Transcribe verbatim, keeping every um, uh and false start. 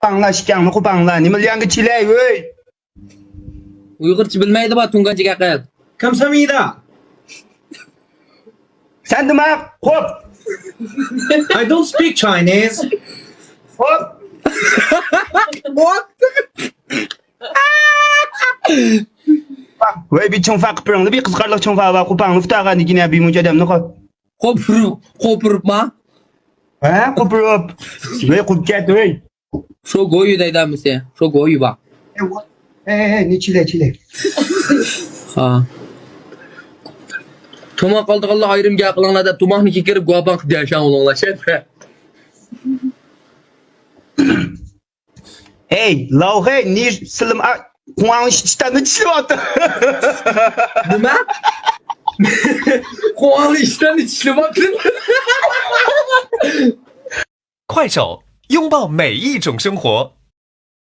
قوپاڭلار، ئىككىڭنى قوپاڭلار. نېمە لياڭگىچىلەي، ۋۆي؟ ئۇيغۇرچە بىلمەيدۇ بۇ، تۇڭگانچە گەپ. كەمسەمىدە. سەن دېمە، قوپ. I don't speak Chinese. قوپ. قوپ. ۋەي، بىر چوڭفا قىپىرىڭلى، بىر قىزىقارلىق چوڭفا ۋە قوپاڭلى ئۇتاغان دېگىنە بىر مۇنچە ئادەمنى قوپ. قوپۇرۇپ، قوپۇرۇپما؟ ھە، قوپۇرۇپ. ۋەي، قوپ كەت، ۋەي. شو گويۇ دەيدۇ ھەممىسى. شو گويۇ بار. ھەي، ھەي، ھەي، نېچىلەي، چىلەي. ھا. توماق قالدىغانلار ئايرىم گەپ قىلىڭلار دەپ، توماقنى كىرىپ گۇۋاپاڭ قىلىپ دەشەڭ ئۇلۇڭلار شەرتە. ھەي، لاۋخەي، نى سىلىم ئا، قۇڭاڭ ئىشتاننى چىشلىۋاتىدۇ. نېمە؟ قۇڭاڭ ئىشتاننى چىشلىۋاتىدۇ. 快手，拥抱每一种生活。